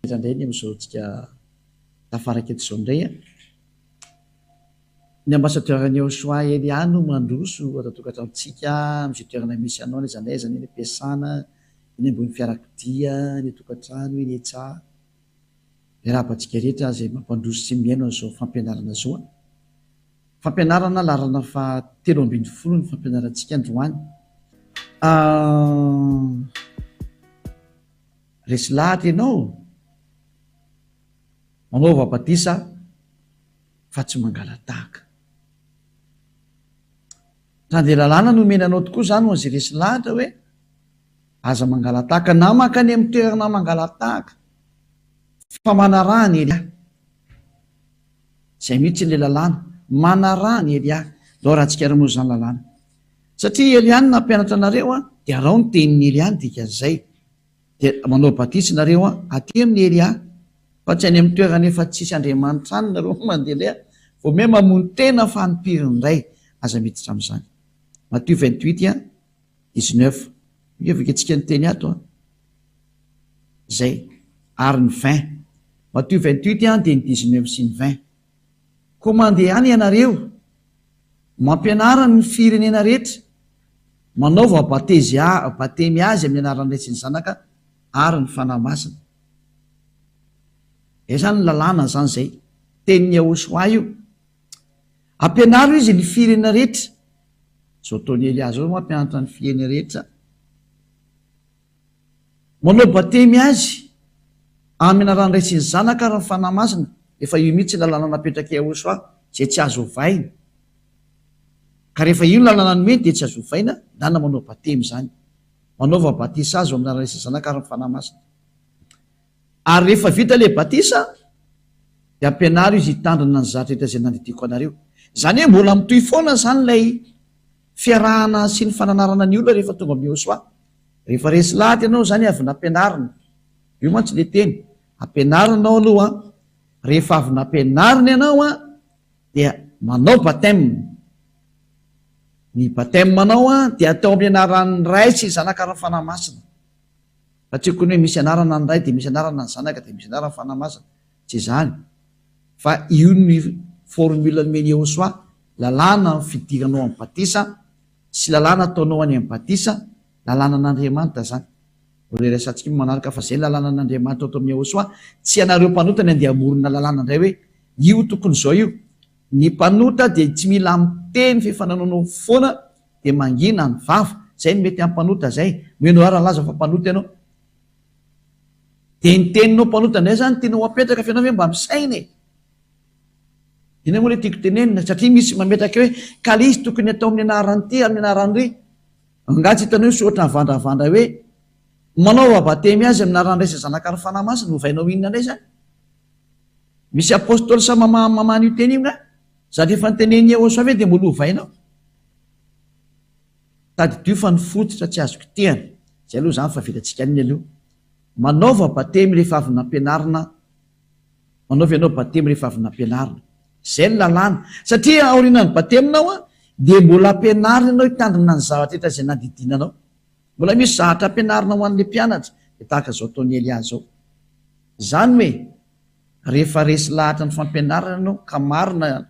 rehetra indray ny amin'izao tsika tafaraka eto izao indray a. Ny ambassadeur an'i Yehoshua Elia no mandroso ato an-tokantranontsika amin'izay toerana misy anao n'aiza n'aiza, any am-piasana, eny ambony fiarakodia, any an-tokantrano, eny an-tsaha. Miarahaba antsika rehetra izay mampandroso sy mihaino an'izao fampianarana izao. Fampianarana laharana faha 13 ny fampianarantsika androany. Resy lahatra ianao? Manaova batisa fa tsy mangala-tahaka. Raha dia lalàna nomena anao tokoa izany ho an'izay resy lahatra hoe aza mangala-tahaka na mankany amin'ny toerana mangala-tahaka fa manaraha an'i Elia. Izay mihitsy ilay lalàna, manaraha an'i Elia. Ndao arahantsika ary moa izany lalàna. Satria Elia no nampianatra anareo dia araho ny tenin'i Elia ny dikan'izay. Dia manao batisa nareo an, aty amin'i Elia, fa tsy any amin'ny toerana efa tsisy Andriamanitra any nareo no mandeha aleha, vao miha mamono tena fa any pire indray, aza miditra amin'izany. Matio 28 an, 19, Mihevika antsika ny teny ato an, zay, ary ny 20. Matio 28 an, dia ny 19 sy ny 20. Koa mandehana ianareo, mampianara ny firenena rehetra, manaova batezy batemy azy amin'ny anaran'ny Ray sy ny Zanaka ary ny Fanahy Masina. Izay izany ny lalàna izany izay. Tenin'i Yahoshuah io. Ampianaro izy ny firenena rehetra. Izao ataon'i Elia izao mampianatra ny firenena rehetra. Manao batemy azy amin'ny anaran'ny Ray sy ny Zanaka ary ny Fanahy Masina. Efa io mihitsy ny lalàna napetrak'i Yahoshuah izay tsy azo ovaina. Ka rehefa io ny lalàna nomeny dia tsy azo ovaina na na manao batemy izany. Manaova batisa azy ao amin'ny anaran'ny Ray sy ny Zanaka ary ny Fanahy Masina. Ary rehefa vita ilay batisa dia ampianaro izy hitandrina ny zavatra rehetra izay nandidiako anareo. Izany hoe mbola mitohy foana izany ilay fiarahana sy ny fananarana ny olona rehefa tonga amin'i Yehosua. Rehefa resy lahatra ianao izany avy nampianarina. Io mantsy ilay teny. Ampianarina ianao aloha, rehefa avy nampianarina ianao dia manao baptême. Ny baptême anao dia atao amin'ny anaran'ny Ray sy ny Zanaka ary ny Fanahy Masina. Fa tsy kony hoe misy anarana ny Ray dia misy anarana ny Zanaka dia misy anarana ny Fanahy Masina. Tsy izany. Fa io ny formule nomen'i Yehosua, lalàna ny fidiranao amin'ny batisa sy lalàna ataonao any amin'ny batisa, lalànan'Andriamanitra izany. Mbola hiresahantsika moa manaraka fa izay ny lalànan'Andriamanitra ato amin'i Yehosua, tsy ianareo mpanota ny andeha hamorona lalàna indray hoe io tokony izao io. Ny mpanota dia tsy mila miteny f'efa nanaonao foana dia mangina ny vava, zay no mety hampanota zay, moa ianao ary nilaza fa mpanota ianao? Dia ny teninao mpanota indray zany tianao apetraka fa ianao ve mba misaina e? Inona moa ilay tiako tenenina? Satria misy mametraka hoe ka le izy tokony atao amin'ny anaran'ity, amin'ny anaran'ry. Angaha tsy hitanao misy ohatra mivandravandra hoe manaova batemy azy amin'ny anaran'ny Ray sy Zanaka ary Fanahy Masina, ovainao inona indray zany? Misy apostoly sahy mamaha an'io teny io nga? Zany efa notenenin'i Yehosua ve dia mbola ovainao? Tadidio fa ny fototra tsy azo kitihana. Izay aloha izany fa vitantsika an'iny aloha. Manaova batemy rehefa avy nampianarina, manaova ianao batemy rehefa avy nampianarina. Izay ny lalàna. Satria aorianan'ny bateminao dia mbola ampianarina ianao hitandrina ny zavatra rehetra izay nandidiana anao. Mbola misy zavatra ampianarina ho an'ilay mpianatra, dia tahaka izao ataon'i Elia izao. Izany hoe rehefa resy lahatra ny fampianarana ianao ka marina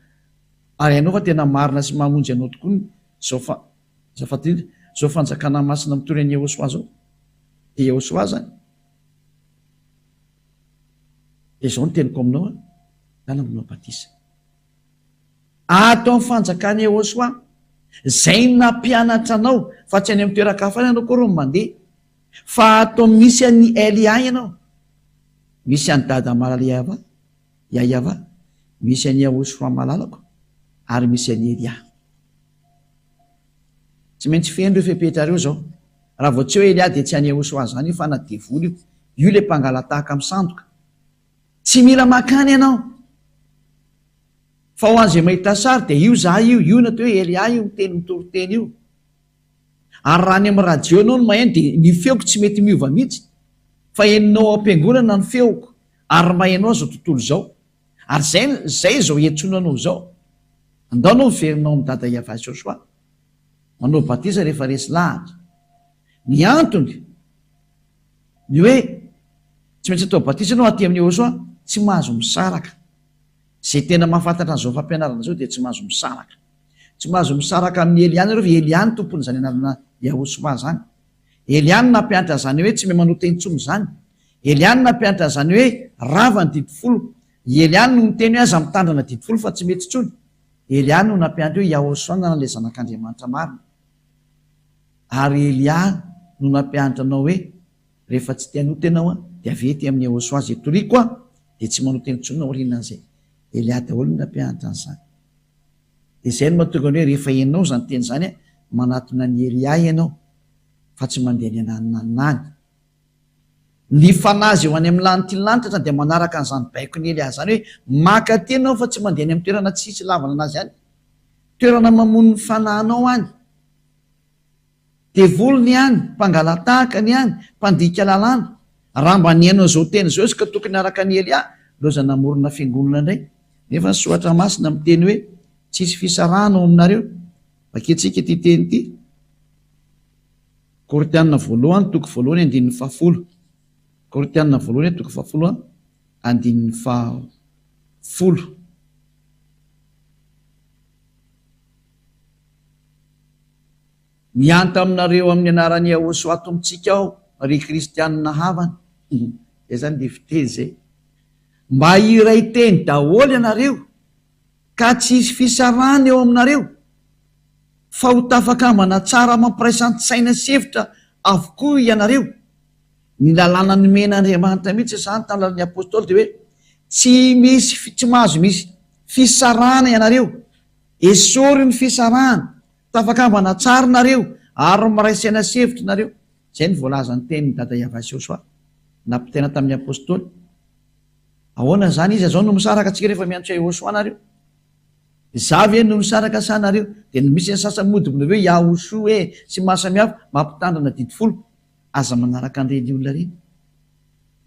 ary hainao fa tena marina sy mamonjy anao tokoa ny izao fa, azafady indrindra, izao fanjakana masina mitory an'i Yehosua izao, dia Yehosua izany. Dia izao no teniko aminao an, ndana manao batisa. Ato amin'ny fanjakan'i Yehosua, izay nampianatra anao, fa tsy any amin'ny toeran-kafa any ianao akory no mandeha, fa ato amin'ny misy an'i Elia ianao. Misy an'i Dada Malala Yayava, misy an'i Yahoshuah malalako, ary misy an'i Elia. Tsy maintsy feno ireo fepetra ireo izao. Raha vao tsy eo Elia dia tsy an'i Yahoshuah izany io fa ana devoly io. Io ilay mpangala-tahaka misandoka. Tsy mila mankany ianao. Fa ho an'izay mahita sary dia io za io, io no atao hoe Elia io miteny mitory teny io. Ary raha any amin'ny radio ianao no maheno dia ny feoko tsy mety miova mihitsy fa henonao ao am-piangonana ny feoko ary maheno ahy izao tontolo izao. Ary izay izay izao iantsoana anao izao. Andao anao miverina ao amin'i Dada Yavah Joshua. Manao batisa rehefa resy lahatra. Ny antony, ny hoe. Tsy maintsy atao batisa ianao aty amin'i Yehosua, tsy mahazo misaraka. Izay tena mahafantatra an'izao fampianarana izao dia tsy mahazo misaraka. Tsy mahazo misaraka amin'i Elia nareo fa Elia no tompon'izany anarana Yahosua izany. Elia no nampianatra an'izany hoe tsy mahay manota intsony izany. Elia no nampianatra an'izany hoe rava ny didy folo. I Elia no niteny hoe aza mitandrina didy folo fa tsy mety intsony. Elia no nampianatra hoe Yahosua no anaran'ilay Zanak'Andriamanitra marina. Ary Elia no nampianatra anao hoe rehefa tsy te hanota ianao dia avia ety amin'i Yahosua izay toriko dia tsy manota intsony aorianan'izay. Elia daholo no nampianatra an'izany. Dia izay no mahatonga ny hoe rehefa henonao izany teny izany, manatona an'i Elia ianao, fa tsy mandeha any ananona any. Ny fanahy izay ho any amin'ny lanitry ny lanitra izany dia manaraka an'izany baikon'i Elia izany hoe maka aty ianao fa tsy mandeha any amin'ny toerana tsy hisy ilavana anazy any. Toerana mamono ny fanahinao any. Devoly ny any, mpangala-tahaka ny any, mpandika lalàna. Raha mba nihaino an'izao teny izao izy ka tokony araka an'i Elia, loza namorona fiangonana indray. Nefa ny Soratra Masina miteny hoe, Tsy hisy fisarahana ao aminareo. Vakintsika ity teny ity. Korintiana voalohany, toko voalohany, andininy fahafolo. Korintiana voalohany, toko fahafolo, andininy fahafolo. Mianta aminareo amin'ny anaran'i Yahoshuah Tompontsika aho, ry kristianina havana, izay izany dia fiteny izay, mba hiray teny daholo ianareo, ka tsy hisy fisarahana eo aminareo, fa ho tafakambana tsara amam-piraisan-tsaina sy hevitra avokoa ianareo. Ny lalàna nomen'Andriamanitra mihitsy izany tamin'ny alalan'ny Apostoly dia hoe, tsy misy, tsy mahazo misy fisarahana ianareo, Esory ny fisarahana, tafakambana tsara nareo ary miray saina sy hevitra nareo. Izay no voalazan'ny tenin'i Dada Yavasyosoa nampitaina tamin'ny Apostoly. Ahoana izany iza izao no misaraka antsika rehefa miantso Yahoshuah nareo? Izaho ve no misaraka sa nareo? Dia ny misy ny sasany mody manao hoe Yahoshuah e sy maro samihafa mampitandrina didy folo. Aza manaraka an'ireny olona ireny.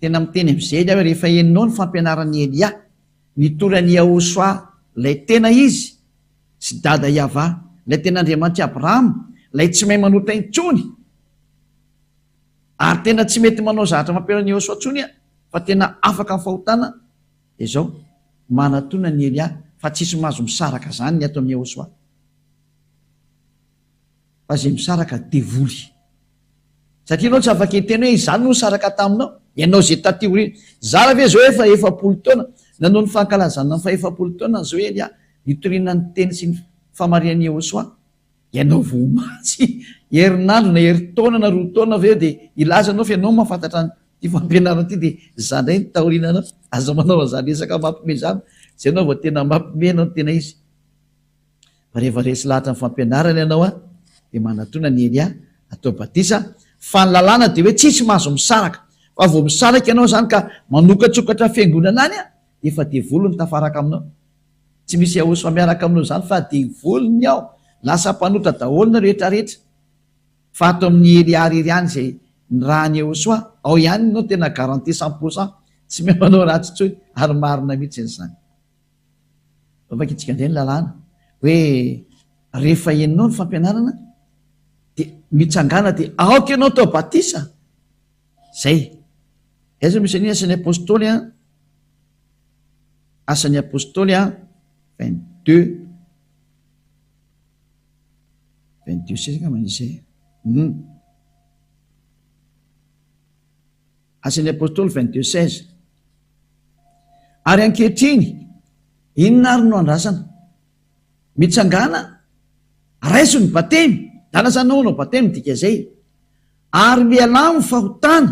Tena miteny amin'izay aho hoe rehefa henonao ny fampianaran'i Elia Nitory an'i Yahoshuah ilay tena izy sy Dada Yavah, ilay tena Andriamanitr'i Abrahama, ilay tsy mahay manota intsony, ary tena tsy mety manao zavatra mampiaro an'i Yahoshuah intsony fa tena afaka amin'ny fahotana, dia izao, manatona an'i Elia fa tsisy mahazo misaraka izany ny ato amin'i Yahoshuah. Fa izay misaraka devoly. Satria ianao tsy afaka hiteny hoe izaho no nisaraka taminao, ianao izay taty aoriana. Zara ve izao efa 40 taona, nanao ny fankalazana ny faha-efapolo taonany izao Elia, nitoriana ny teny sy ny famarihan'i Yehosua. Ianao vao omaly, herinandro na herintaona na roa taona avy eo dia hilaza ianao fa ianao no mahafantatra an'ity fampianarana ity dia izaho indray no taoriananao. Aza manao an'izany resaka mampime izany, izay ianao vao tena mampime ianao no tena izy. Fa rehefa resy lahatra ny fampianarana ianao dia manatona an'i Elia atao batisa, fa ny lalàna dia hoe tsisy mahazo misaraka, fa vao misaraka ianao izany ka manokatsokatra fiangonana any dia efa devoly no tafaraka aminao, tsy misy Yahoshuah miaraka aminao izany fa devoly ny ao, lasa mpanota daholo ny rehetra rehetra, fa ato amin'i Elia irery ihany izay nirahan'i Yahoshuah, ao ihany ianao tena garantie 100% tsy mahay manao ratsy intsony ary marina mihitsy izany. Vakintsika indray ny lalàna hoe rehefa henonao ny fampianarana dia mitsangàna dia aoka ianao atao batisa. Zay. Aiza misy an'iny asan'ny apostoly an? Asan'ny apostoly an 22 22 sisa angamba nisy e. Hmm. Asan'ny Apostoly 22 16. Ary ankehitriny, inona ary no andrasana? Mitsangàna, raiso ny batemy, dana zany hanao batemy ny dika izay, ary mialà amin'ny fahotana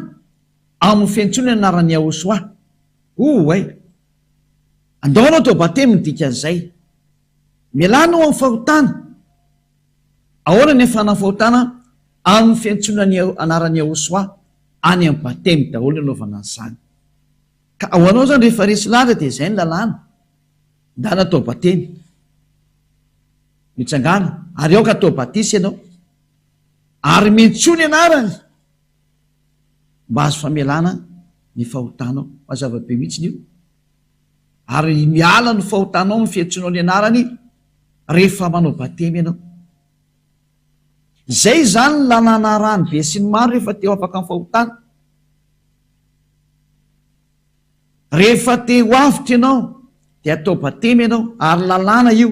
amin'ny fiantsoana ny anaran'i Yahoshuah. Oay! Andao hanao atao batemy ny dikan'izay. Mialà anao amin'ny fahotana. Ahoana ny afahana amin'ny fahotana? Amin'ny fiantsoana ny anaran'i Yahoshuah any amin'ny batemy daholo ny anaovana an'izany. Ka ho anao izany rehefa resy lahatra dia izay ny lalàna. Ndana atao batemy. Mitsangàna ary aoka atao batisa ianao. Ary miantsoa ny anarany mba hahazo famelana ny fahotanao. Mazava be mihitsy io. Ary miala ny fahotanao ny fiantsoanao ny anarany rehefa manao batemy ianao. Izay izany ny lalàna arahan'ny besinimaro rehefa te ho afaka amin'ny fahotana. Rehefa te ho avotra ianao dia atao batemy ianao ary lalàna io.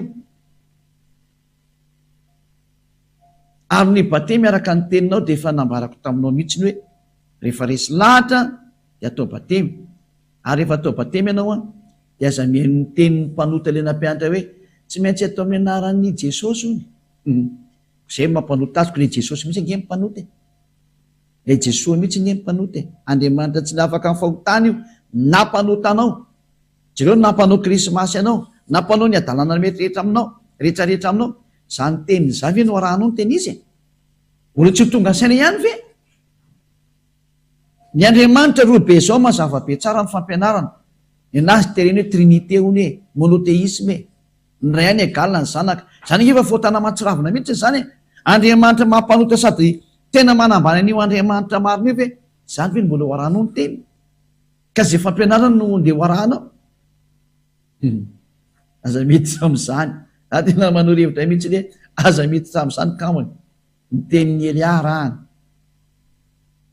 Ary ny batemy araka ny teninao dia efa nambarako taminao mihitsy ny hoe rehefa resy lahatra dia atao batemy. Ary rehefa atao batemy ianao an dia aza mihaino ny tenin'ny mpanota ilay nampianatra hoe tsy maintsy atao amin'ny anaran'i Jesosy hono. Hum. Izay no mampanota azy ko ilay Jesosy mihitsy ange ny mpanota e. Ilay Jesoa mihitsy anie ny mpanota e. Andriamanitra tsy afaka amin'ny fahotana io na mpanota anao. Jereo ny nampanao krismasy anao, nampanao ny hadalana mety rehetra aminao, rehetra rehetra aminao. Izany teniny izany ve no arahanao ny tenizy e? Mbola tsy ho tonga saina ihany ve? Ny Andriamanitra roa be izao mazava be tsara ny fampianarana. Nenazy tereny hoe trinité hono e, monothéisme e. Ny Ray ihany égal ny Zanaka. Izany ange efa fahotana mahatsiravina mihitsy izany e. Andriamanitra mampanota sady tena manambany an'io Andriamanitra marina io ve? Izany ve no mbola ho arahanao ny teny? Ka izay fampianarana no ndeha ho arahanao? Hum. Aza miditra amin'izany. Za tena manoro hevitra mihitsy hoe aza miditra amin'izany kamony. Ny tenin'i Elia arahana.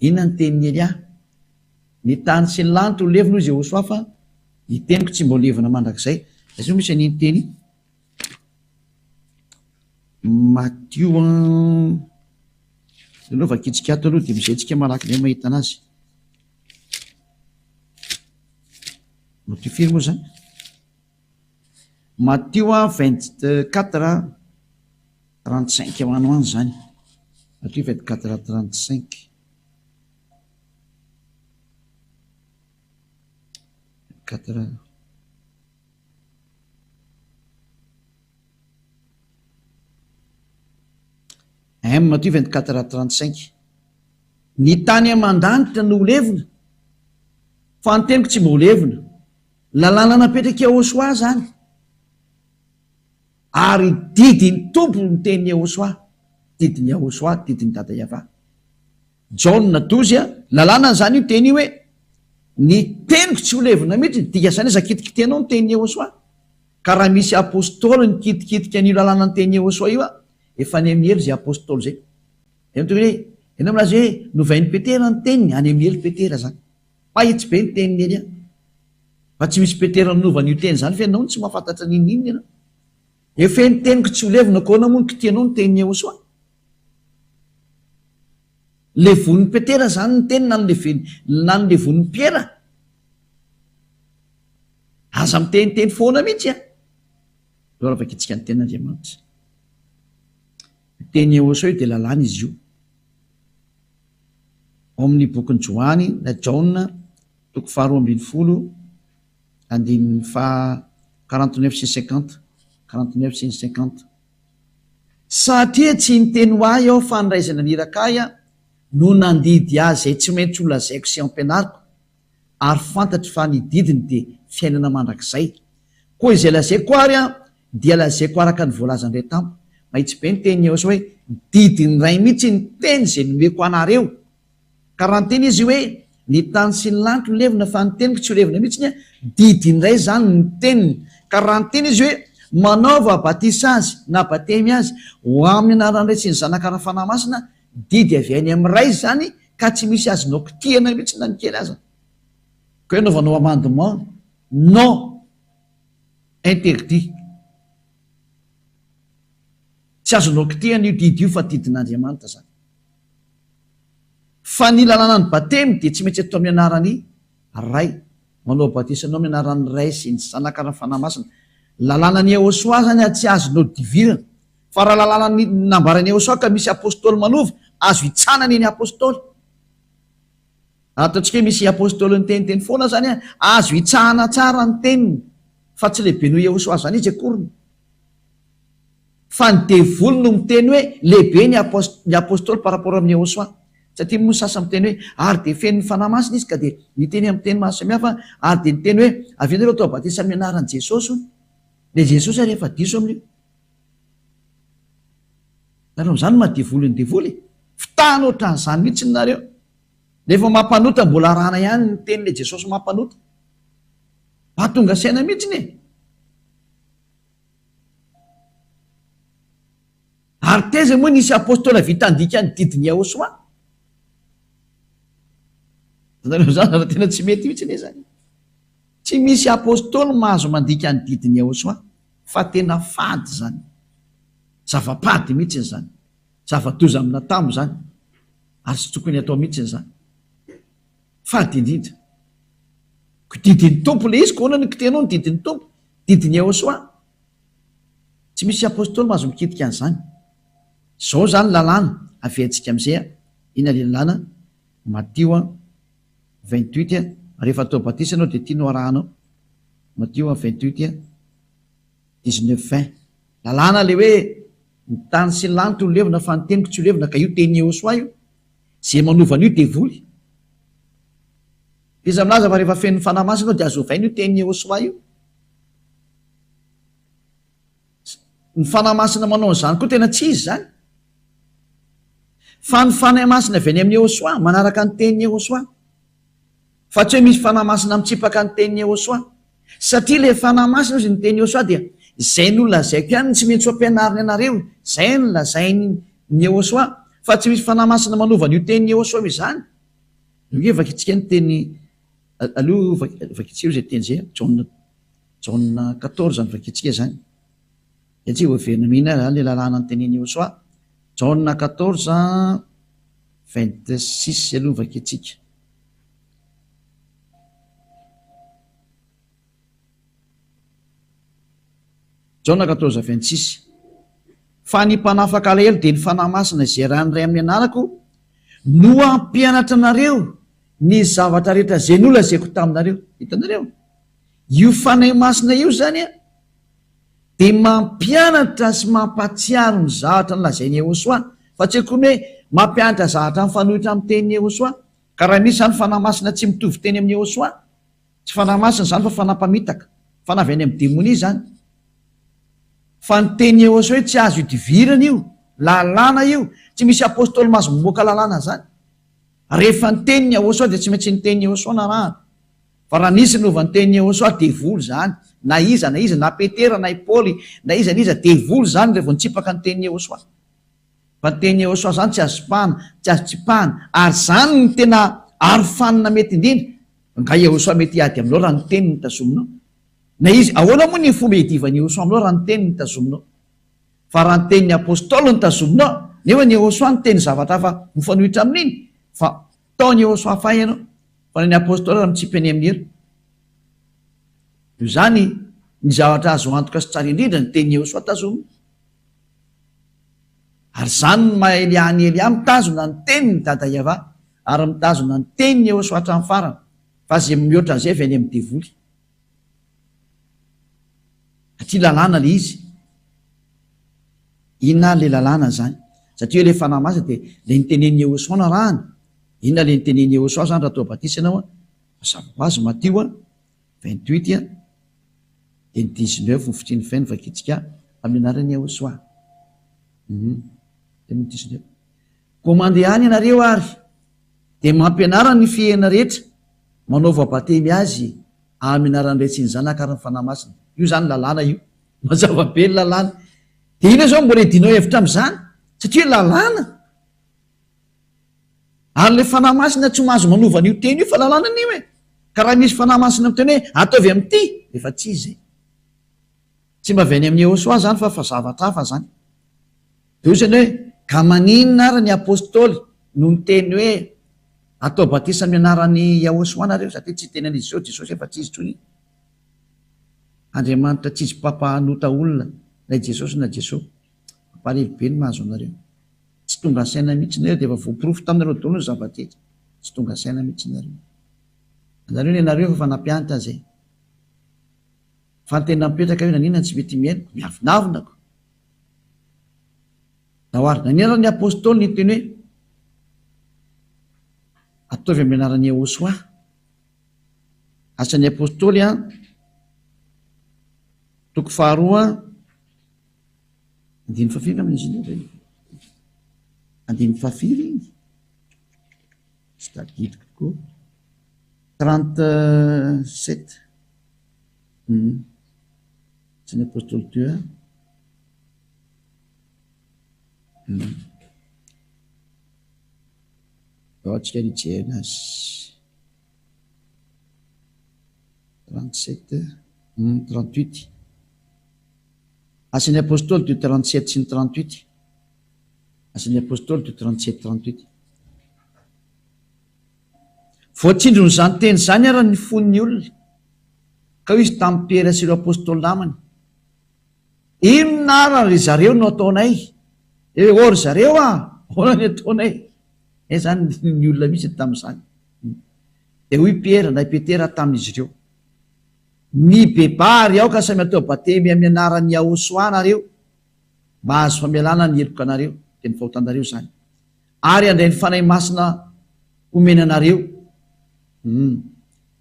Inona ny tenin'i Elia? Ny tany sy ny lanitra ho levona hoy Jehosoa fa ny teniko tsy mba ho levona mandrakizay. Aiza moa misy an'iny teny iny? Matio an. Aloha vakitsika ato aloha dia amizay tsika malaky indray mahita anazy. Matio firy moa zany? Matio a 24 35 ho any ho any zany. Matio 24 35. 4 M Matio 24 35. Ny tany aman-danitra no ho levona, fa ny teniko tsy mba ho levona. Lalàna napetrak'i Yahoshuah izany, ary didin'ny Tompo ny tenin'i Yahoshuah, didin'i Yahoshuah, didin'i Dada Yavah. Jaona 12 a, lalàna izany io teny io hoe, ny teniko tsy ho levona mihitsy, ny dikan'izany aza kitikitihanao ny tenin'i Yahoshuah. Ka raha misy apostoly nikitikitika an'io lalàna ny tenin'i Yahoshuah io, efa any amin'ny helo izay apostoly izay. Dia miteny hoe, ianao milaza hoe novain'i Petera ny teniny, any amin'ny helo Petera izany. Mahitsy be ny tenin'i Elia. Fa tsy misy Petera nanova an'io teny izany fa ianao no tsy mahafantatra n'inon'inona ianao. Efa ny teniko tsy ho levona koa ahoana moa no kitihanao ny tenin'i Yehosua? Levonin'i Petera izany ny teny na ny na ny levonin'i Piera? Aza miteniteny foana mihitsy an! Aleo raha vakintsika ny tenin'Andriamanitra. Ny tenin'i Yehosua io dia lalàna izy io. Ao amin'ny bokin'i Joany na Jaona toko faharoa ambinifolo andininy faha 49 sy 50, 49 sy 50. Satria tsy niteny ho ahy aho fa ny Ray izay naniraka ahy no nandidy ahy izay tsy maintsy ho lazaiko sy ampianariko, ary fantatro fa ny didiny dia fiainana mandrakizay. Koa izay lazaiko ary dia lazaiko araka ny voalazan-dRay tamiko. Mahitsy be ny tenin'i Yehosua hoe, Didin'ny Ray mihitsy ny teny izay nomeko anareo. Ka raha niteny Izy hoe, Ny tany sy ny lanitra ho levona fa ny teniko tsy ho levona mihitsy ny didin'ny Ray izany ny teniny. Ka raha niteny Izy hoe, Manaova batisa azy na batemy azy ho amin'ny anaran'ny Ray sy ny Zanaka ary ny Fanahy Masina, didy avy any amin'ny Ray izany ka tsy misy azonao kitihana mihitsy na ny kely aza. Ka hoe anaovanao amendement? Non! Interdit. Tsy azonao kitihana io didy io fa didin'Andriamanitra izany. Fa ny lalànan'ny batemy dia tsy maintsy atao amin'ny anaran'ny Ray. Manao batisa anao amin'ny anaran'ny Ray sy ny Zanaka ary ny Fanahy Masina. Lalànan'i Yehosua izany ary tsy azonao divirana. Fa raha lalàna nambaran'i Yehosua ka misy apostoly manova, azo hitsanana iny apostoly. Raha ataontsika hoe misy apostoly niteniteny foana izany an, azo hitsahana tsara ny teniny, fa tsy lehibe noho Yehosua izany izy akoriny. Fa ny devoly no miteny hoe lehibe ny ny apostoly par rapport amin'i Yehosua. Satria moa ny sasany miteny hoe ary dia feno ny Fanahy Masina izy ka dia niteny amin'ny teny maro samihafa ary dia niteny hoe avy eo nareo atao batisa amin'ny anaran'i Jesosy hono. Ilay Jesosy ary efa diso amin'io. Nareo amin'izany no maha devoly ny devoly e. Fitahana ohatran'izany mihitsy nareo. Rehefa mampanota mbola arahana ihany ny tenin'ilay Jesosy mampanota. Mba tonga saina mihitsiny e. Ary taiza moa nisy apostola vita handika ny didin'i Yahoshuah? Hitanareo izany raha tena tsy mety mihitsy anie izany. Tsy misy Apostoly mahazo mandika ny didin'i Yahoshuah fa tena fady izany. Zava-pady mihitsy izany. Zava-doza amin'atamo izany ary tsy tokony atao mihitsy izany. Fady indrindra. Ko didin'ny Tompo ilay izy, ko ahoana no kitihanao ny didin'ny Tompo? Didin'i Yahoshuah. Tsy misy Apostoly mahazo mikitika an'izany. Izao izany lalàna, averintsika amin'izay, inona ilay lalàna? Matio 28, rehefa atao batisa ianao dia ity no arahanao, Matio 28, 19, 20. Lalàna ilay hoe ny tany sy ny lanitra ho levona fa ny teniko tsy ho levona ka io tenin'i Yehosua io. Izay manova an'io devoly. Iza milaza fa rehefa feno ny Fanahy Masina ianao dia azo ovaina io tenin'i Yehosua io? Ny Fanahy Masina manao an'izany koa tena tsy izy izany. Fa ny Fanahy Masina avy any amin'i Yehosua, manaraka ny tenin'i Yehosua. Fa tsy hoe misy Fanahy Masina mitsipaka ny tenin'i Yehosua. Satria ilay Fanahy Masina hozy ny tenin'i Yehosua dia izay nolazaiko ihany no tsy maintsy ho ampianariny anareo, izay no lazain'i Yehosua. Fa tsy misy Fanahy Masina manova an'io tenin'i Yehosua io izany. Ange vakintsika ny teny, aloha vakintsika aloha izay teny izay, Jaona Jaona 14 no vakintsika izany. Izay tsy hoheverina mihina izany ilay lalàna notenenin'i Yehosua. Jaona 14 26 aloha no vakintsika. Jaona 14 26 Fa ny mpanafaka alahelo dia ny Fanahy Masina izay ràn'ny Ray amin'ny anarako no hampianatra anareo ny zavatra rehetra izay nolazaiko taminareo. Hitanareo? Io Fanahy Masina io izany an, dia mampianatra sy mampahatsiaro ny zavatra nolazain'i Yehosua, fa tsy akory ny hoe mampianatra zavatra mifanohitra amin'ny tenin'i Yehosua. Ka raha misy izany Fanahy Masina tsy mitovy teny amin'i Yehosua, tsy Fanahy Masina izany fa fanahy mpamitaka, fanahy avy any amin'ny demonia izany. Fa ny tenin'i Yehosua io tsy azo idivirana io, lalàna io, tsy misy apostoly mahazo mamoaka lalàna an'izany. Rehefa ny tenin'i Yehosua dia tsy maintsy ny tenin'i Yehosua no arahana. Fa raha nisy nova ny tenin'i Yehosua, devoly izany. Na iza na iza, na Petera na i Paoly, na iza na iza, devoly izany raha vao nitsipaka ny tenin'i Yehosua. Fa ny tenin'i Yehosua izany tsy azo tsipahana, tsy azo tsipahana. Ary izany no tena arofanina mety indrindra. Angaha Yehosua mety hiady aminao raha ny teniny no tazominao? Na izy, ahoana moa ny fomba hiadivan'i Yehosua aminao raha ny teniny no tazominao? Fa raha ny tenin'ny Apostoly no tazominao, nefa ny Yehosua niteny zavatra hafa mifanohitra amin'iny, fa tao ny Yehosua fa ianao, fa ny Apostoly ary mitsipy any amin'ny hira. Noho izany, ny zavatra azo antoka sy tsara indrindra, ny tenin'i Yehosua tazomina. Ary izany no maha Elia an'i Elia, mitazona ny tenin'i Dada Yavah, ary mitazona ny tenin'i Yehosua hatramin'ny farany, fa izay mihoatra an'izay avy any amin'ny devoly. Aty lalàna le izy. Inona ary le lalàna zany? Satria hoe le Fanahy Masina dia le nitenenin'i Yehosua no arahana. Inona le nitenenin'i Yehosua zany raha atao batisa ianao an? Mazava ho azy Matio an, 28 an, dia ny 19 ny fitrin'ny feno vakintsika amin'ny anaran'i Yehosua. Hum. Dia ny 19. Koa mandehana ianareo ary dia mampianara ny fihena rehetra, manaova batemy azy Amin'ny anaran'ny Ray sy ny Zanaka ary ny Fanahy Masina. Io izany lalàna io. Mazava be ny lalàna. Dia inona izao mbola hidianao hevitra amin'izany? Satria lalàna. Ary ilay Fanahy Masina tsy mahazo manova an'io teny io fa lalàna an'io e. Ka raha misy Fanahy Masina miteny hoe ataovy amin'ity, efa tsy izy izay. Tsy mba avy any amin'i Yehosua izany fa fa zavatra hafa izany. Dia hoy izy hoe, ka maninona ary ny Apostoly no niteny hoe atao batisa amin'ny anaran'i Yahoshuah nareo satria tsy hiteny an'izy izao Jesosy efa tsy izy intsony. Andriamanitra tsy izy mpampahanota olona na i Jesosy na Jesoa. Mampalahelo be ny mahazo anareo. Tsy tonga saina mihitsy nareo dia efa voaporofo taminareo daholo ny zava-drehetra. Tsy tonga saina mihitsy nareo. Anareo ny anareo efa nampianatra izay. Fa ny tena mipetraka hoe naninona tsy mety mihaino? Miavonavona ko. Nahoary naninona ny apostoly niteny hoe ataovy amin'ny anaran'i Yehosua? Asan'ny apostoly an, toko faharoa, andininy fahafiry angamba izy iny? Andininy fahafiry iny? Tsy tadidiko tokoa. 37. Hum. Asan'ny apostoly deux an. Hum. Ao antsika hijery azy. 37, 38. Asan'ny Apostoly du 37 sy ny 38. Asan'ny Apostoly du 37, 38. Voatsindron'izany teny izany ary ny fon'ny olona, ka hoy izy tamin'i Piera sy ireo apostoly namany, Inona ary ry zareo no ataonay? Eh, ô ry zareo a! Ahoana ny ataonay? Eh, izany ny olona mihitsy tamin'izany. Dia hoy Piera, na i Petera tamin'izy ireo, Mibebaha ary aoka samy atao batemy amin'ny anaran'i Yahoshuah nareo, mba hahazo famelana ny heloka anareo, dia ny fahotanareo izany, ary handray ny Fanahy Masina homena anareo, hum,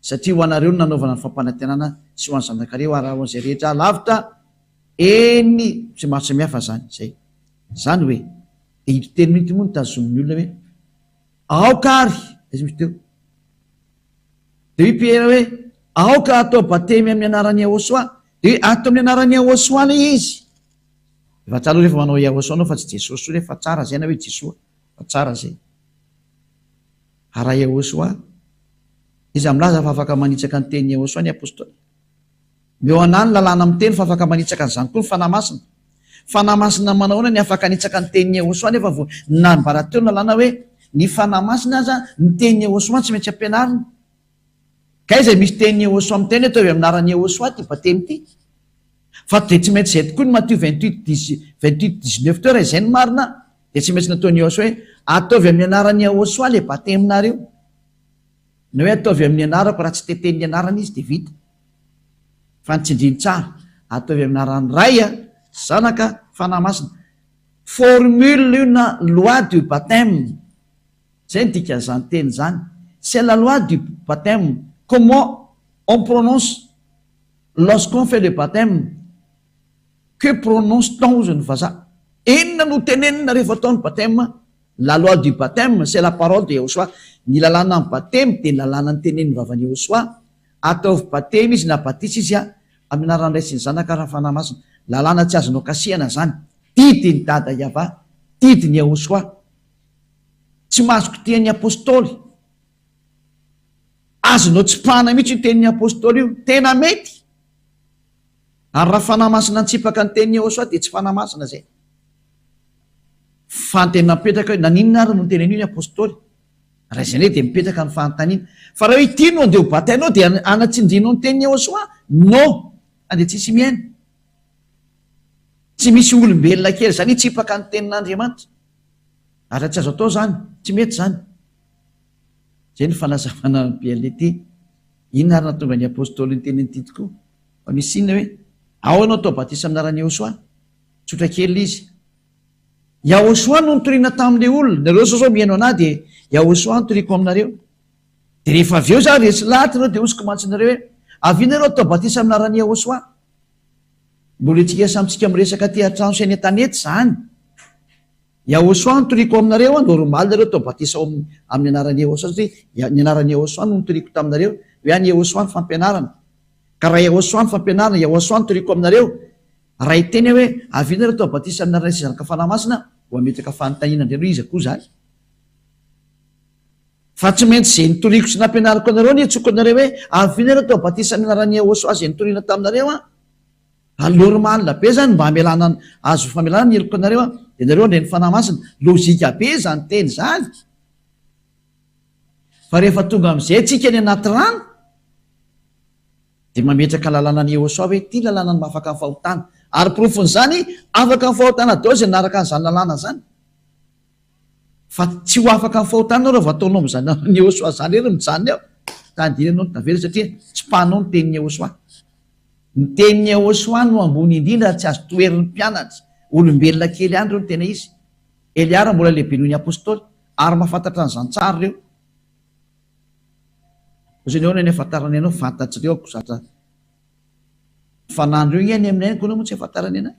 satria ho anareo no nanaovana ny fampanantenana sy ho an'ny zanakareo ary ho an'izay rehetra lavitra, eny, tsy maro samihafa izany, izay. Izany hoe, dia ito teny ito moa no tazomin'ny olona hoe, Aoka ary, aiza misy teo? Dia hoy Piera hoe, Aoka hatao batemy amin'ny anaran'i Yahoshuah. Dia hoe, Atao amin'ny anaran'i Yahoshuah ilay izy. Efa tsara aloha rehefa manao Yahoshuah anao fa tsy Jesosy intsony hoe fa tsara izay na hoe Jesoa fa tsara izay. Ary raha Yahoshuah, iza milaza fa afaka manitsaka ny tenin'i Yahoshuah ny apostoly? Omeo anah ny lalàna miteny fa afaka manitsaka an'izany koa ny Fanahy Masina. Fanahy Masina manao ahoana ny afaka hanitsaka ny tenin'i Yehosua nefa vao nambara teo ny lalàna hoe ny Fanahy Masina aza ny tenin'i Yehosua tsy maintsy ampianarina. Kay izay misy tenin'i Yehosua miteny hoe ataovy amin'ny anaran'i Yehosua ity batemy ity. Fa dia tsy maintsy izay tokoa ny Matio 28 dix 28 19 teo raha izay no marina dia tsy maintsy nataon'i Yehosua hoe ataovy amin'ny anaran'i Yehosua ilay bateminareo. Ny hoe ataovy amin'ny anarako raha tsy tetenin'ny anarana izy dia vita. Fa ny tsindriny tsara, ataovy amin'ny anaran'ny Ray a, Zanaka, Fanahy Masina. Formule io na loi du baptême. Zay ny dikan'izany teny izany. C'est la loi du baptême. Comment on prononce lorsqu'on fait le baptême? Que prononce-t-on hozy ny vazaha? Inona no tenenina rehefa atao ny baptême? La loi du baptême, c'est la parole de Yahoshuah. Ny lalàna amin'ny batemy dia ny lalàna notenenin'ny vavan'i Yahoshuah. Ataovy batemy izy na batisa izy amin'ny anaran'ny Ray sy ny Zanaka ary ny Fanahy Masina. Lalàna tsy azonao kasihana izany. Didin'i Dada Yavah, didin'i Yahoshuah. Tsy mahazo kitihan'ny Apostoly. Azonao tsipahana mihitsy io tenin'ny Apostoly io. Tena mety. Ary raha Fanahy Masina nitsipaka ny tenin'i Yahoshuah dia tsy Fanahy Masina izay. Fa ny tena mipetraka hoe naninona ary no niteny an'io ny Apostoly? Raha izay indray dia mipetraka ny fanontaniana. Fa raha hoe ity no andeha ho batainao dia hanatsindrianao ny tenin'i Yahoshuah? Non! Fa dia tsisy mihaino. Tsy misy olombelona kely izany hitsipaka ny tenin'Andriamanitra. Ary raha tsy azo atao izany, tsy mety izany. Izay no fanazavana ny BLT. Inona ary nahatonga ny Apostoly niteny an'ity tokoa? Fa misy inona hoe, Ao ianao atao batisa amin'ny anaran'i Yahoshuah? Tsotra kely ilay izy. Yahoshuah no nitoriana tamin'ilay olona. Nareo izao zao mihaino anah dia Yahoshuah no toriko aminareo. Dia rehefa avy eo za resy lahatra nareo dia hosiko mantsy nareo hoe, avia nareo atao batisa amin'ny anaran'i Yahoshuah. Mbola itsika samy tsika miresaka aty an-trano sy any an-tanety izany. Yahoshuah no toriko aminareo an, normal nareo atao batisa ao amin'ny amin'ny anaran'i Yahoshuah satria ny anaran'i Yahoshuah no nitoriako taminareo, hoe any Yahoshuah ny fampianarana. Ka raha Yahoshuah ny fampianarana, Yahoshuah no toriko aminareo, raha hiteny aho hoe avia nareo atao batisa amin'ny anaran'ny Ray sy Zanaka Fanahy Masina, ho hametraka fanontaniana indray aloha iza koa izany? Fa tsy maintsy izay nitoriako sy nampianariko anareo no iantsoako anareo hoe avia nareo atao batisa amin'ny anaran'i Yahoshuah izay nitoriana taminareo an! Ary normal be zany mba hamelana azo famelana ny heloka anareo an, dia nareo handray ny Fanahy Masina. Logique be zany teny zany. Fa rehefa tonga amin'izay tsika any anaty rano, dia mametraka lalàna an'i Yehosua hoe ity lalàna ny mahafaka ny fahotana. Ary porofon'izany, afaka ny fahotana daholo izay nanaraka an'izany lalàna izany. Fa tsy ho afaka ny fahotana ianao raha vao ataonao amin'izany lalàn'i Yehosua izany irery mijanona eo. Tandremo ianao ny tavela satria tsipahanao ny tenin'i Yehosua. Ny tenin'i Yahoshuah no ambony indrindra ary tsy azo toherin'ny mpianatra. Olombelona kely ihany ireo no tena izy. Eliara mbola lehibe noho ny apostoly ary mahafantatra an'izany tsara ireo. Ohatran'ny ahoana ny ahafantarany anao? Fantatr'ireo ako zatra fanan'ireo nge any aminay any koa moa tsy ahafantarany anay.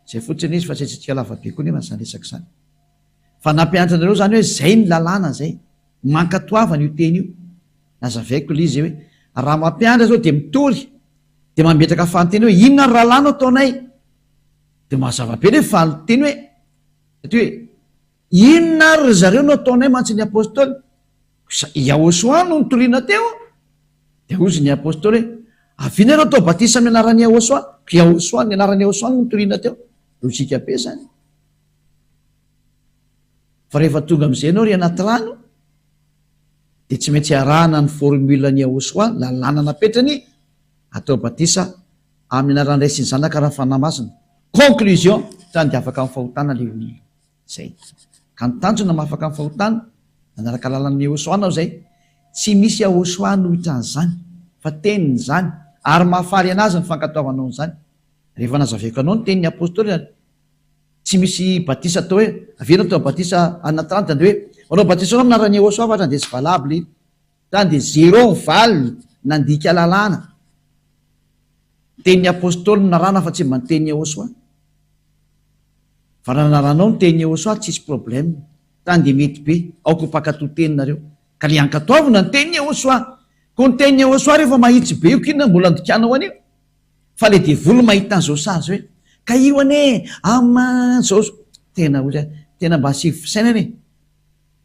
Izay fotsiny izy fa tsy asiantsika lava be koa nefa izany resaka izany. Fa nampianatra anareo izany hoe izay ny lalàna izay. Mankatoavana io teny io. Nazavaiko ilay izy hoe raha mampianatra zao dia mitory dia mametraka fanontaniana hoe inona ny rahalahy no ataonay? Dia mazava be ilay valinteny hoe satria hoe inona ary ry zareo no ataonay mantsy ny apostoly? Yahoshua no nitoriana teo, dia hozy ny Apostoly hoe, Avia nareo atao batisa amin'ny anaran'i Yahoshua, ko Yahoshua, ny anaran'i Yahoshua no nitoriana teo. Lojika be izany. Fa rehefa tonga amin'izay ianao ry anaty rano, dia tsy maintsy arahana ny formule an'i Yahoshua, lalàna napetrany, atao batisa amin'ny anaran'ny Ray sy ny Zanaka ary ny Fanahy Masina. Conclusion, zany dia afaka amin'ny fahotana ilay olona. Zay. Ka ny tanjona mahafaka ny fahotana, nanaraka lalan'i Yehosua anao zay. Tsy misy Yahosua hanohitra an'izany, fa teniny izany, ary mahafaly an'azy ny fankatoavanao an'izany. Rehefa nazavaiko anao ny tenin'ny Apostoly ary tsy misy batisa atao hoe, averina atao batisa any anaty rano, dia hoe manao batisa anao amin'ny anaran'i Yehosua fa hatrany dia tsy valable iny. Zany dia zéro ny valiny, nandika lalàna. Ny tenin'ny Apostoly no narahana fa tsy mba ny tenin'i Yehosua. Fa raha nanaranao ny tenin'i Yehosua tsisy problème. Tany dia mety be. Aoka ho mpankatò teny nareo. Ka le ankatoavina ny tenin'i Yehosua. Koa ny tenin'i Yehosua rehefa mahitsy be io k'inona mbola andikanao an'io? Fa le devoly mahita an'izao sary izao hoe ka io anie ama zao zao. Tena ozy a, tena mba asivo fisainana e.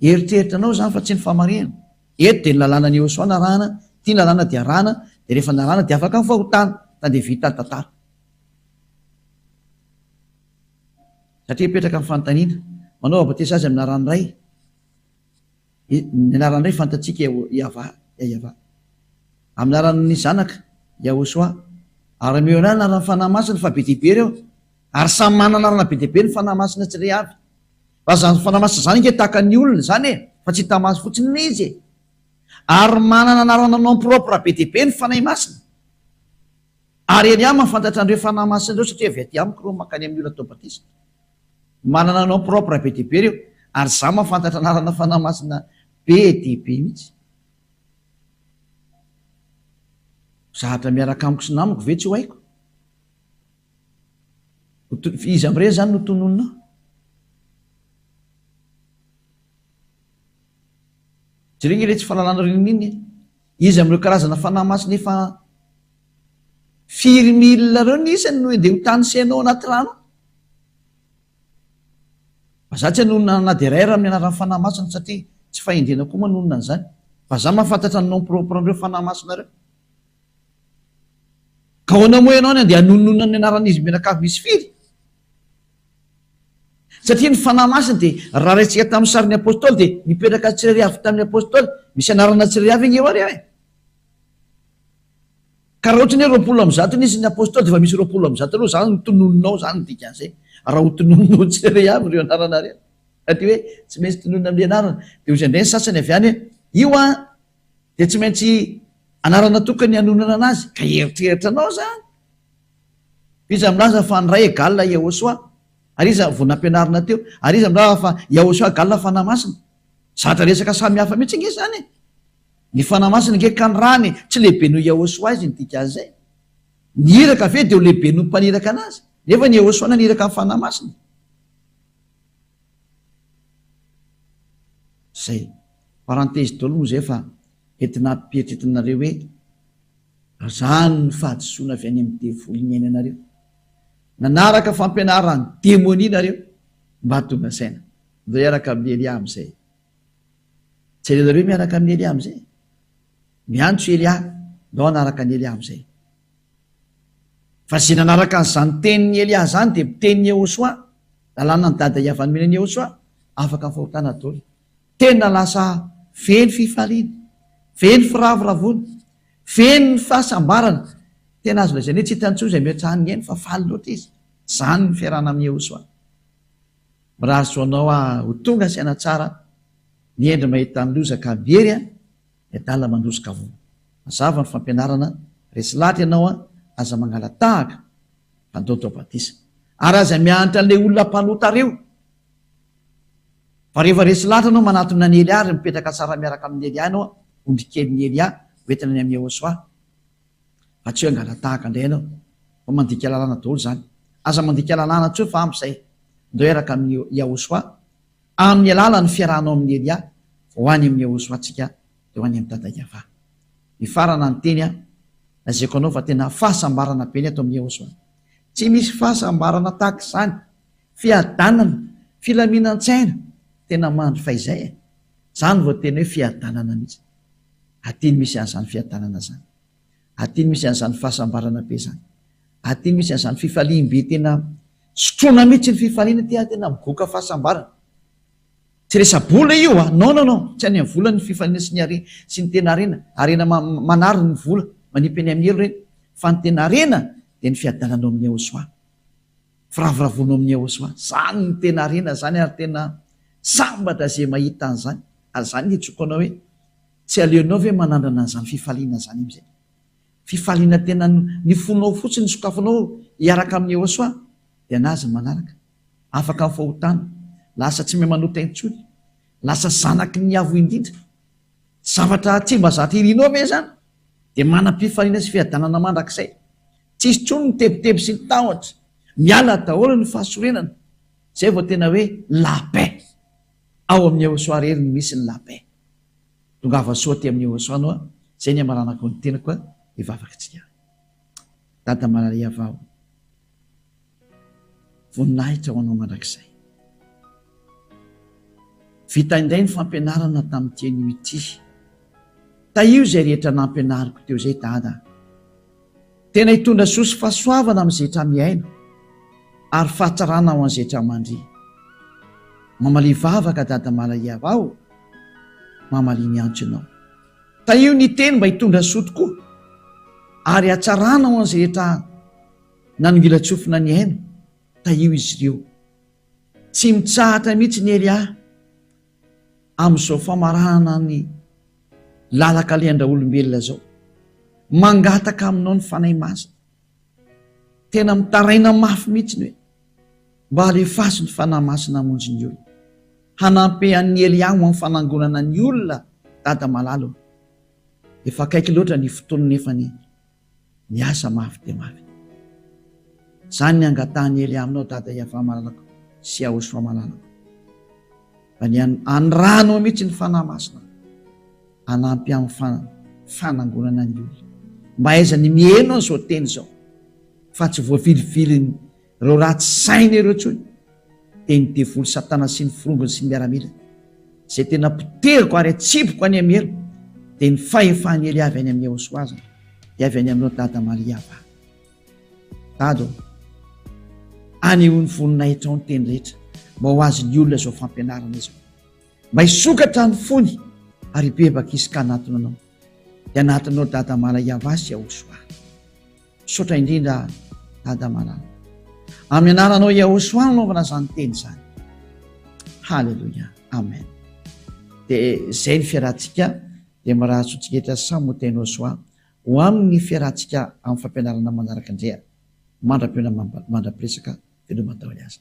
Eritreritranao izany fa tsy ny fahamarinana. Eto dia ny lalànan'i Yehosua narahana, ity ny lalàna dia arahana, dia rehefa narahana dia afaka ny fahotana. Tany dia vita ny tantara. Satria mipetraka ny fanontaniana, manaova batisa azy amin'ny anaran'ny Ray. Ny anaran'ny Ray fantatsika Yavah, Yavah. Amin'ny anaran'ny Zanaka, Yahoshuah. Ary omeo anay anaran'ny Fanahy Masina fa be dia be ireo. Ary samy manana anarana be dia be ny Fanahy Masina tsirairay avy. Fa izany Fanahy Masina izany ange tahaka ny olona izany e, fa tsy hita maso fotsiny ilay izy e. Ary manana anarana nom propre be dia be ny Fanahy Masina. Ary Elia mahafantatra an'ireo Fanahy Masina ireo satria avy aty amiko ireo mankany amin'ny olona atao batisa. Manana nom propre be dia be ireo ary izaho mahafantatra anarana Fanahy Masina be dia be mihitsy. Zahatra miaraka amiko sy namako ve tsy ho haiko? Iza amin'ireny izany no tononinao? Jereo nge ilay tsy fahalalana rinon'iny e! Iza amin'ireo karazana fanahy masina efa firy mille ireo ny isany no andeha ho tanisainao ao anaty rano ao? Fa za tsy hanonona na dia iray ary amin'ny anaran'ny fanahy masina satria tsy fahendrena koa manonona an'izany. Fa za mahafantatra ny nom propre an'ireo fanahy masina ireo. Ka ahoana moa ianao ny andeha hanononona ny anaran'izy mianakavy misy firy? Satria ny Fanahy Masina dia raha raintsika tamin'ny sarin'ny Apostoly dia nipetraka tsirairay avy tamin'ny Apostoly. Misy anarana tsirairay avy ange eo ary eo e. Ka raha ohatra ny hoe 120 ny isan'ny Apostoly dia efa misy 120 aloha izany no tononinao izany ny dikan'izay. Raha ho tononinao tsirairay avy ireo anarana ireo. Satria hoe tsy maintsy tononina amin'ny anarana. Dia hoy indray ny sasany avy any hoe io an dia tsy maintsy anarana tokana ny hanononana anazy. Ka eritreritra anao izany. Iza milaza fa ny Ray égale Yahoshuah? Ary iza vao nampianarina teo? Ary iza milaza fa Yahoshuah égale Fanahy Masina? Zatra resaka samy hafa mihitsy ange izany e! Ny Fanahy Masina ange ka ny rany e! Tsy lehibe noho Yahoshuah izy ny dikan'izay. Ny iraka ve dia ho lehibe noho ny mpaniraka anazy? Nefa ny Yahoshuah naniraka ny Fanahy Masina. Zay. Parenthèse daholo moa izay fa entina ampieritretinareo hoe. Zany ny fahadisoana avy any amin'ny devoly niainanareo. Nanaraka fampianaran'ny demonia nareo mba tonga saina. Ndao hiaraka amin'i Elia amin'izay. Tsy aleonareo miaraka amin'i Elia amin'izay? Miantso i Elia, ndao hanaraka an'i Elia amin'izay. Fa izay nanaraka an'izany tenin'i Elia izany dia tenin'i Yehosoa, lalànan'i Dada Yavah nomena an'i Yehosoa, afaka ny fahotana daholo. Tena lasa feno fifaliana, feno firavoravoana, feno ny fahasambarana. Tena azo lazaina hoe tsy hitany intsony izay mihoatra ny ainy fa faly loatra izy. Izany ny fiarahana amin'i Yehosua. Mirary soa anao aho ho tonga saina tsara, ny hendry mahita ny loza ka miery an, ny adala mandroso ka voa. Mazava ny fampianarana, resy lahatra ianao an, aza mangala tahaka fa ndao atao batisa. Ary aza miantra an'ilay olona mpanota reo. Fa rehefa resy lahatra ianao manatona an'i Elia ary mipetraka tsara miaraka amin'i Elia ianao, ondry kelin'i Elia, hoentina any amin'i Yehosua. Fa tsy hoe angala-tahaka indray ianao, fa mandika lalàna daholo izany. Aza mandika lalàna intsony fa ampy izay. Ndao hiaraka amin'i Yahosua, amin'ny alalan'ny fiarahanao amin'i Elia, vao ho any amin'i Yahosua tsika, dia ho any amin'i Dada Yavah. Mifarana ny teny an, lazaiko anao fa tena fahasambarana be ny ato amin'i Yahosua. Tsy misy fahasambarana tahaka izany. Fiadanana, filaminan-tsaina, tena mandry fahizay e! Zany vao tena hoe fiadanana mihitsy. Aty no misy an'izany fiadanana zany. Aty no misy an'izany fahasambarana be zany. Aty no misy an'izany fifaliam-be tena sotroina mihitsy ny fifaliana aty ary tena migoka fahasambarana. Tsy resa-bola io a! Non non non, tsy any amin'ny vola ny fifaliana sy ny harena sy ny tena harena. Harena manary ny vola, manipy eny amin'ny elo ireny. Fa ny tena harena dia ny fiadanana ao amin'ny Yahoshuah. Firavoravoana ao amin'ny Yahoshuah. Izany no tena harena izany ary tena sambatra izay mahita an'izany. Ary izany no iantsoako anao hoe tsy aleonao ve manandrana an'izany fifaliana izany amin'izay? Fifaliana tena ny fonao fotsiny sokafanao hiaraka amin'i Yahoshuah dia an'azy ny manaraka. Afaka amin'ny fahotana, lasa tsy mahay manota intsony, lasa zanaky ny Avo Indrindra. Zavatra tsy mba zatra irinao ve izany? Dia manam-pifaliana sy fiadanana mandrakizay. Tsisy intsony ny tebiteby sy ny tahotra. Miala daholo ny fahasorenana. Izay vao tena hoe la paix. Ao amin'i Yehosua irery no misy ny la paix. Tongava soa aty amin'i Yehosua anao a. Izay ny hamaranako ny teniko a. Hivavaka tsika. Dada malala Yavah o. Voninahitra ho anao mandrakizay. Vita indray ny fampianarana tamin'ity anio ity. Tahio izay rehetra nampianariko teo izay Dada a. Tena hitondra soa sy fahasoavana amin'izay rehetra mihaino ary fahatsarana ho an'izay rehetra mandre. Mamalia vavaka Dada Malaiava o! Mamalia ny antsonao. Tahio ny teny mba hitondra soa tokoa ary hatsarana ho an'izay rehetra nanongilan-tsofina nihaino, tahio izy ireo. Tsy mitsahatra mihitsy ny Elia amin'izao famaranana ny lalan-kalehan-draolombelona izao. Mangataka aminao ny Fanahy Masina. Tena mitaraina mafy mihitsy ny hoe mba alefaso ny Fanahy Masina hamonjy ny olona. Hanampy an'i Elia ho amin'ny fanangonana ny olona Dada malala ô. Efa akaiky loatra ny fotoana nefa anie Miasa mafy dia mafy. Zany ny angatahan'i Elia aminao Dada Yavah malalako sy Yahoshua malalako. Mba ny anirahanao mihitsy ny Fanahy Masina hanampy amin'ny fanangonana ny olona. Mba ahaizany miheno an'izao teny izao fa tsy voavilivilin'ny Ireo ratsy saina ireo intsony dia ny devoly satana sy ny forongony sy ny miaramilany. Izay tena potehiko ary atsipiko any amin'ny helo dia ny fahefan'i Elia avy any amin'i Yehosua azany dia avy any aminao Dada Maria va. Dada ô, anehoy ny voninahitrao ny teny rehetra mba ho azon'ny olona izao fampianarana izao. Mba hisokatra ny fony ary hibebaka izy ka hanatona anao. Dia hanatona anao Dada Maria va sy Yehosua. Misaotra indrindra Dada malala. Amin'ny anaranao Yahoshuah no anaovana izany teny izany. Haleloia. Amen. Dia izay ny fiarahantsika dia mirary soa antsika rehetra samy ho teny Yahoshuah ho amin'ny fiarahantsika amin'ny fampianarana manaraka indray mandra-pihaona mandra-piresaka veloma daholo aza.